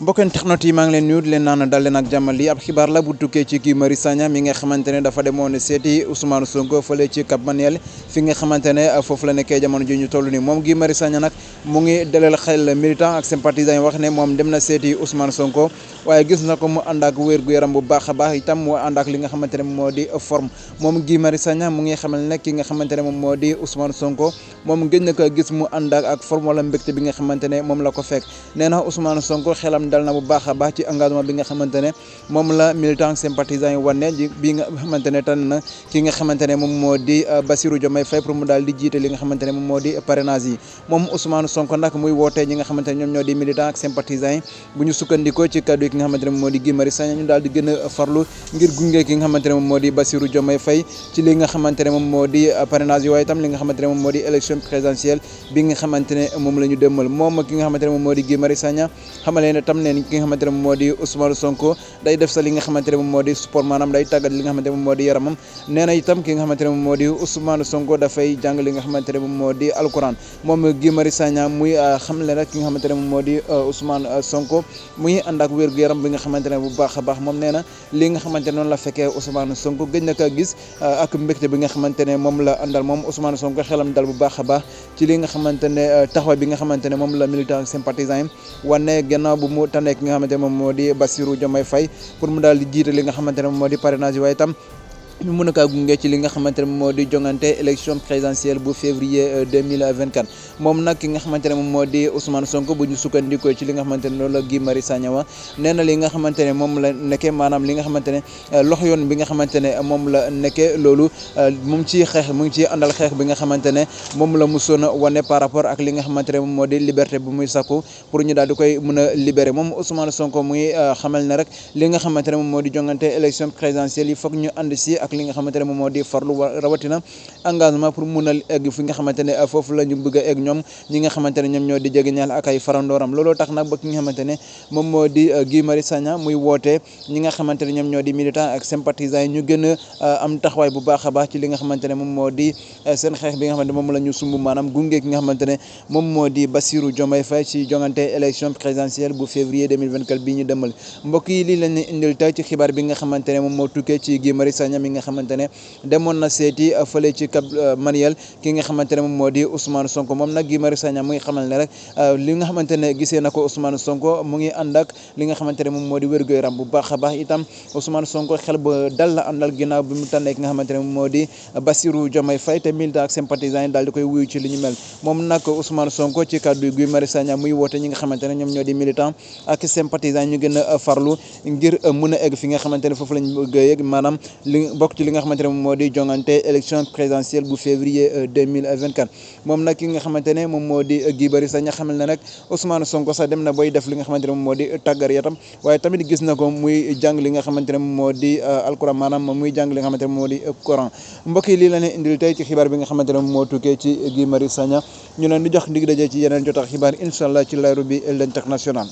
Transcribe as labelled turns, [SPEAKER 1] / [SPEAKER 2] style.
[SPEAKER 1] mbokk internet yi maa ngi leen nuyu di leen naan dal leen ak jàmm lii ab xibaar la bu tukkee ci Guy Marius Sagna mi nga xamante ne dafa demoon seeti Ousmane Sonko fële ci Cap Manuel fi nga xamante ne foofu la nekkee jamono ji ñu toll nii moom Guy Marius Sagna nag mu ngi dalal xel militant ak sympathisants yi wax ne moom dem na seeti Ousmane Sonko waaye gis na ko mu ànd ak wér-gu-yaram bu baax a baax itam mu ànd ak li nga xamante ne moo di forme moom Guy Marius Sagna mu ngi xamal ne ki nga xamante ne moom moo di Ousmane Sonko moom gëj na ko gis mu ànd ak forme wala mbégte bi nga xamante ne moom la ko fekk nee na Ousmane Sonko xelam dal na bu baax a baax ci engagement bi nga xamante ne moom la militant sympathisant yi wane bi nga xamante ne tànn na ki nga xamante ne moom moo di Bassirou Diomaye Faye pour mu daal di jiite li nga xamante ne moom moo di parrainage yi moom Ousmane Sonko nag muy wootee ñi nga xamante ne ñoom ñoo di militant ak sympathisant yi bu ñu sukkandikoo ci kaddu yi ki nga xamante ne moom moo di Guy Marius Sagna ñu daal di gën a farlu ngir gunge ki nga xamante ne moom moo di Bassirou Diomaye Faye ci li nga xamante ne moom moo di parrainage yi waaye itam li nga xamante ne moom moo di élection présidentielle bi nga xamante ne moom la ñu dëmmal moom ki nga xamante ne moom moo di Guy Marius Sagna xamalee ne tam ne ki nga xamante ne moom moo di Ousmane Sonko day def sa li nga xamante ne moom moo di sport maanaam day tàggat li nga xamante ne moom moo di yaramam nee na itam ki nga xamante ne moom moo di Ousmane Sonko dafay jàng li nga xamante ne moom moo di alquran moom Guy Marius Sagna muy xamle nag ki nga xamante ne moom moo di Ousmane Sonko muy ànd ak wér-gu-yaram bi nga xamante ne bu baax a baax moom nee na li nga xamante ne noonu la fekkee Ousmane Sonko gëj na ko gis ak mbégte bi nga xamante ne moom la àndal moom Ousmane Sonko xelam dal bu baax a baax ci li nga xamante ne taxawaay bi nga xamante ne moom la militant sympathisant yi wane gannaaw bu mu tànnee ki nga xamante ne moom moo di Bassirou Diomaye Faye pour mu daal di jiite li nga xamante ne moom moo di parrainage waaye itam ñu mën a kaa gunge ci li nga xamante ne moo di jongante élection présidentielle bu février 2024 moom nag ki nga xamante ne moom moo di Ousmane Sonko bu ñu sukkandikoo ci li nga xamante ne loolu la Guy Marius Sagna wax nee na li nga xamante ne moom la nekkee maanaam li nga xamante ne loxo yoon bi nga xamante ne moom la nekkee loolu mu ngi ciy xeex mu ngi ciy àndal xeex bi nga xamante ne moom la musoon a wane par rapport ak li nga xamante ne moom moo di liberté bu muy sakku pour ñu daal di koy mën a libérer moom Ousmane Sonko muy xamal ne rek li nga xamante ne moom moo di jongante élection présidentielle yi foog ñu ànd si ak li nga xamante ne moom moo di farlu rawatina engagement pour mun a egg fi nga xamante ne foofu la ñu bëgg a egg ñoom ñi nga xamante ne ñoom ñoo di jege ñaal ak ay farandooram looloo tax nag ba ki nga xamante ne moom moo di Guy Marius Sagna muy wootee ñi nga xamante ne ñoom ñoo di militant ak sympathisants yi ñu gën a am taxawaay bu baax a baax ci li nga xamante ne moom moo di seen xeex bi nga xamante ne moom la ñu sumb maanaam gunge ki nga xamante ne moom moo di Bassirou Diomaye Faye ci jongante élection présidentielle bu février 2024 bii ñu demal mbokk yi lii lañ indil tey ci xibaar bi nga xamante ne moom moo tukkee ci Guy Marius Sagna mi nga xamante ne demoon na seeti fële ci Cap Manuel ki nga xamante ne moom moo di Ousmane Sonko moom nag Guy Marius Sagna mu ngi xamal ne rek li nga xamante ne gisee na ko Ousmane Sonko mu ngi ànd ak li nga xamante ne moom moo di wér-gu-yaram bu baax a baax itam Ousmane Sonko xel ba dal la àndal ginnaaw bi mu tànnee ki nga xamante ne moom moo di Bassirou Diomaye Faye te militant ak sympathisants yi daal di koy wuyu ci li ñu mel moom nag Ousmane Sonko ci kàddu Guy Marius Sagna muy woote ñi nga xamante ne ñoom ñoo di militant ak sympathisants ñu gën a farlu ngir mën a egg fi nga xamante ne foofu lañ bëgg a yegg maanaam li bokk ci li nga xamante ne moom moo di jongante élection présidentielle bu février 2024 moom nag ki nga xamante ne moom moo di Guy Marius Sagna xamal ne nag Ousmane Sonko sax dem na boy def li nga xamante ne moom moo di tàggat yatam waaye tamit gis na ko muy jàng li nga xamante ne moom moo di alquran maanaam muy jàng li nga xamante ne moom moo di Coran mbokk yi lii la ne indil tey ci xibaar bi nga xamante ne moom moo tukkee ci Guy Marius Sagna ñu leen di jox ndig daje ci yeneen jotax xibaar incha allah ci layru bi l'international